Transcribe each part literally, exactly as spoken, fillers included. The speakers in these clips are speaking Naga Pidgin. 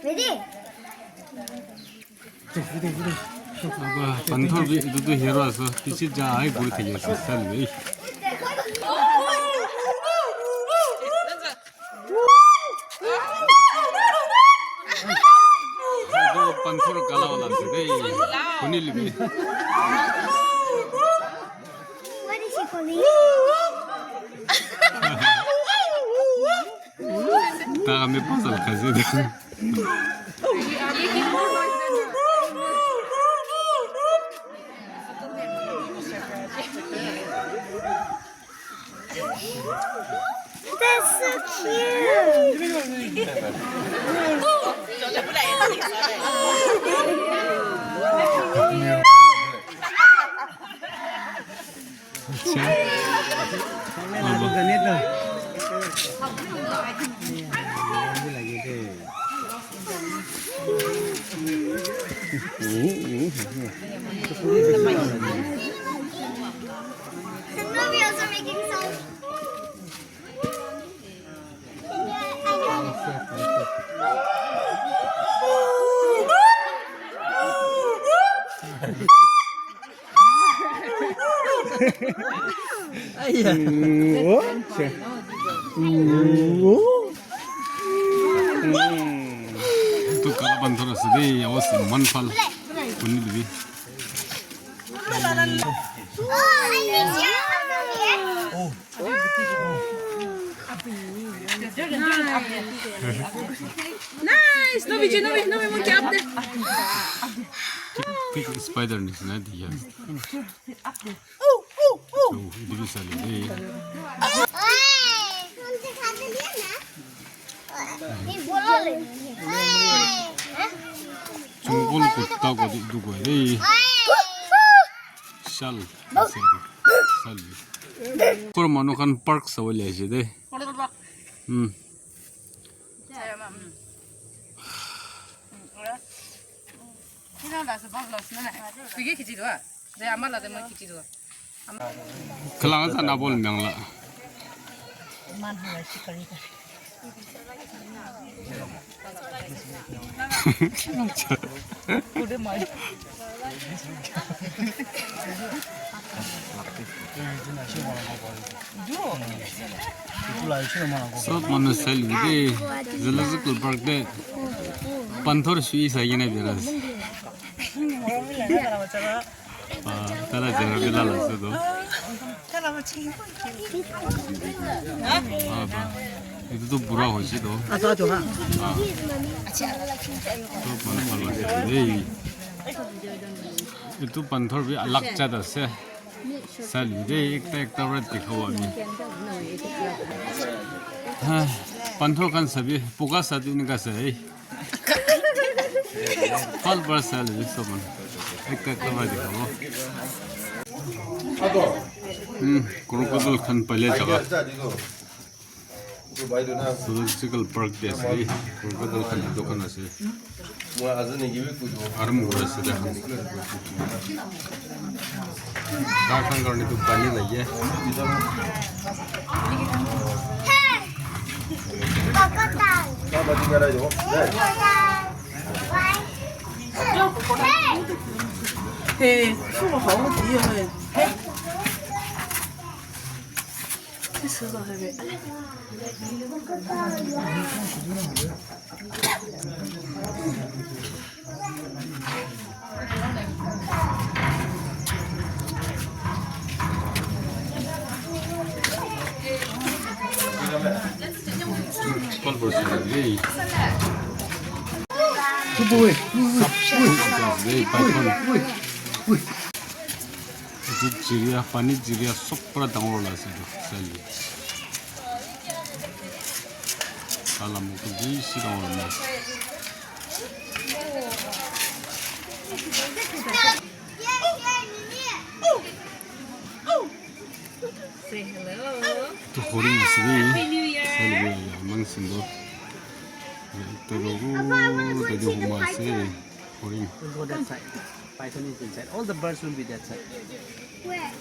Ready? Aba, panthor bi etu tu hero ase, piche ja hai kuri thaki ase, sal bi. Etu panthor kala wala ase dei, kuni libi. What is he calling? Ta khan bi pasal khaise de. That's so cute. Acha. Mommy also making sound. Aiya. Tu kala panthor ase de, awas man pal. Kuni bibi. Oh, I miss you. Nice! No, Vijay, no, Vijay, no, Vijay, monkey up there. Big, big spider ni sina dia. Oh, oh, oh. So, itu bisa ni. Chungkol kutta ko di dugo, eh. Shal. Sal. Kor manu khan park sawole aise de. Hmm. Kala nga sa na bol miyang la. Sob manu sai lubi de, zoological park de panthor sui sai kena birai ase. Ah, tala jara bila la ase to. Ah, ba. Etu to bura hoise to. Ah. To panthor ase. Hey. Etu panthor bi alag jat ase. Sal de ekta ekta para dikha bo ami. Ha, panthor khan sabi, puka sadu enika ase. Hey. Pal para sai le sob manu. Ekta ekta para dikha bo. Hmm, crocodile khan pale jaga. Zoological park te ase. Crocodile khan dukan ase. Aram kuri ase de. Ghas khan karne tu pani lage. Hey, Etu chiria, pani chiria sob para dangor wala ase etu, sai le. Taila muk toh bishi dangor ase. Say hello. Etu horing ase de. Happy New Year. Sai le, eman sundor. Ekta toh, oh, tate huma ase. Horing. We'll go that side. Python is inside. All the birds will be that side. Where?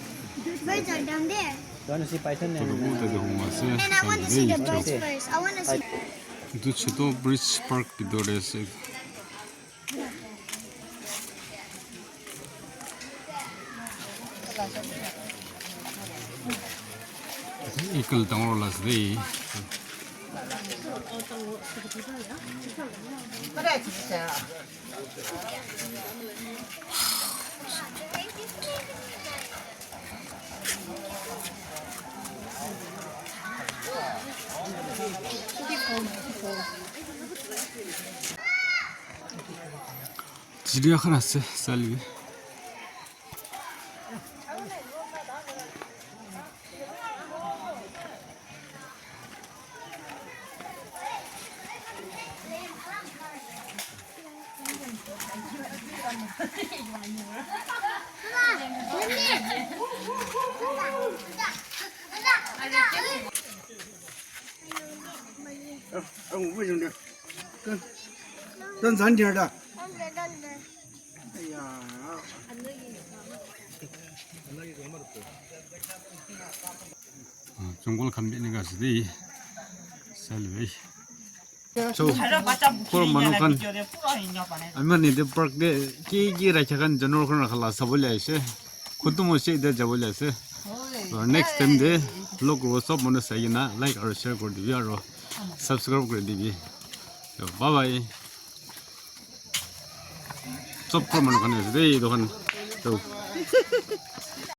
Birds are down there. You want to see python? Photo and, uh, tate hung ase. And I want to see the birds first. I want to see. Etu chotu bridge park bhitor te ase. Eagle dangor wala ase de. Chiriya khan ase, salibi. Ah, jungle khan bi enika ase de. Salibi. So, ghor manu khan, ami khan yate park te ki ki rakha khan, janwar khan rakha la sabole aise. Khutum hoise, ite jabole ase. So, next time te vlog kobo, sob manu sai kena like aru share kuri dibi aru subscribe kuri dibi. So, bye bye. Sob ghor manu khan ase de, etu khan. So,